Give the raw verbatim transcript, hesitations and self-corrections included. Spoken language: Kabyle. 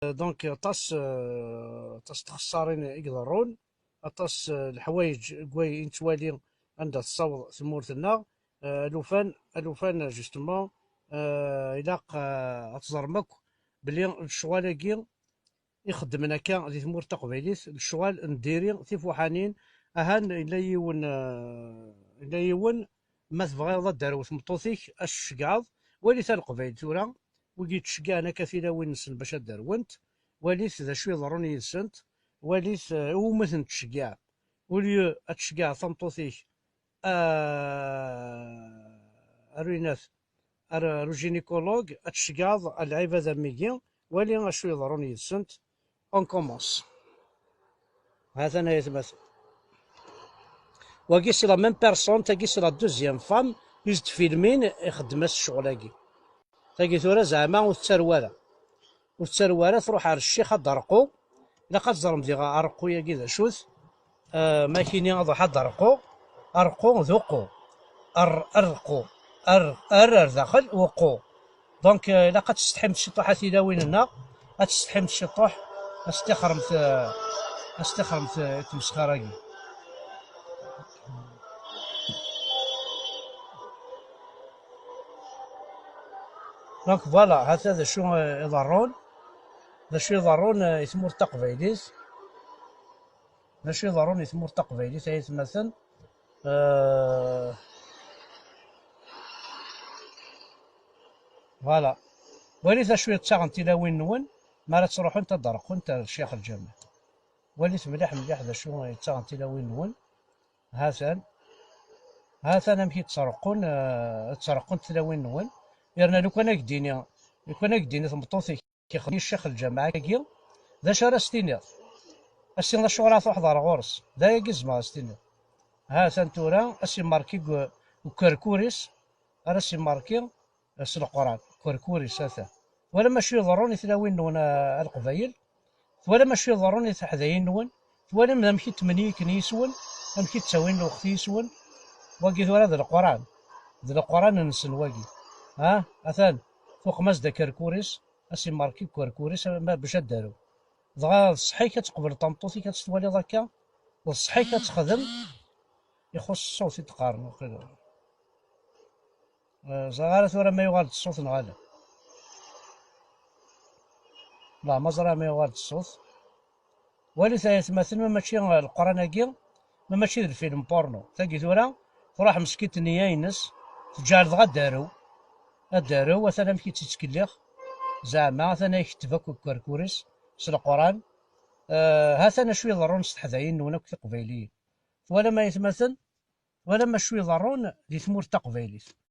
Donc, aṭas, eh, aṭas n txessarin i iḍerrun, aṭas, eh, leḥwayeǧ deg way i nettwali anda tessaweḍ tmurt-nneɣ. Eh, alufan, alufan, justement, eh, ilaq, eh, ad teẓrem akk belli lecɣal-agi ixeddmen akka di tmurt taqbaylit, lecɣal n diri tifuḥanin. Ahan yella yiwen, eh, yella yiwen, ma tebɣiḍ ad d-terw tmeṭṭut-ik, ad tceggɛeḍ, walit a Leqbayel tura, wigi yettceggɛen akka tilawin-nsen bac ad d-rwent, walit d acu iḍerrun yid-sent, walit, eh, iwumi tent-tceggɛeḍ. Au lieu ad tceggɛeḍ tameṭṭut-ik, eh, ar winat, ar, ar ugynécologue, ad tceggɛeḍ a lɛibad am wigi, wali acu iḍerrun yid-sent. On commence. Ha-t-an ay atmaten. Wagi c'est la même personne, tagi c'est la deuxième femme, i s-d-filmin, ixeddem-as ccɣel-agi. Tagi tura zeɛma ur tettarew ara. Ur tettarew ara, truḥ ar ccix ad d-arqu. Ilaq ad teẓrem diɣ arqu-agi d acu-t. Eh, ma kini ad ruḥ ad d-arqu. Arqu d uqu. Ar-, arqu. Ar-, ar, ar daxel, uqu. Donc, eh, ilaq ad tsetḥimt ciṭuḥ a tilawin-nneɣ. Ad tsetḥimt ciṭuḥ. Ad s-tixremt, eh, ad s-tixremt, eh, i tmesxir-agi. Donc voilà, ha-t-a d acu, eh, iḍerrun. D acu iḍerrun, eh, i tmurt taqbaylit. D acu iḍerrun i tmurt taqbaylit, ay atmaten. Eh, voilà. Walit acu yettaɣen tilawin-nwen mi ara ttruḥunt ad d-reqqunt ar Ccix Lǧameɛ. Walit mliḥ mliḥ d acu yettaɣen tilawin-nwen. Ha-t-an. Ha-t-an amek i ttreqqun, eh, ttreqqunt tilawin-nwen. Yerna lukan ad k-d-tini, lukan ad k-d-tini tmeṭṭut-ik ixdem Ccix Lǧameɛ-agi, d acu ara s-tiniḍ? Ad s-tiniḍ acuɣer ara truḥeḍ ar ɣur-s? D ayagi i zemreɣ ad s-tiniḍ. Ha-t-an tura, ad s-imarki deg ukerkur-is, ara s-imarki s Leqran, ukerkur-is ata. Twalam acu iḍerrun i tlawin-nwen a, a Leqbayel? Twalam acu iḍerrun i teḥdayin-nwen? Twalam d amek i tmenyiken yis-wen? Amek i ttawin lweqt yis-wen? Wagi tura d Leqran. D Leqran-nsen wagi. Ha? Atan, tuqem-as-d akerkur-is, ad s-imerki deg ukerkur-is, ma bac ad d-arew. Dɣa d ṣṣeḥ-ik ad teqbel tameṭṭut-ik ad tt-twaliḍ akka, d ṣṣeḥ-ik ad texdem. Ixuṣ ṣṣut i d-qqaren, waqila. Eh, ẓriɣ ara tura ma yuɣal-d ṣṣut neɣ ala. La, ma ẓriɣ ma yuɣal-d ṣṣut. Walit ay atmaten, ma mačči Leqran-agi, ma mačči d lfilm porno. Tagi tura, truḥ meskint nniya-ines, teǧɛel dɣa ad d-arew. Ad d-arew, atan amek i tt-ittkelliɣ. Zeɛma, atan a iketteb akk deg ukerkur-is, s Leqran. Eh, ha-t-an acu iḍerrun s teḥdayin-nwen akk tiqbayliyin. Twalam ay atmaten? Twalam acu iḍerrun di tmurt taqbaylit?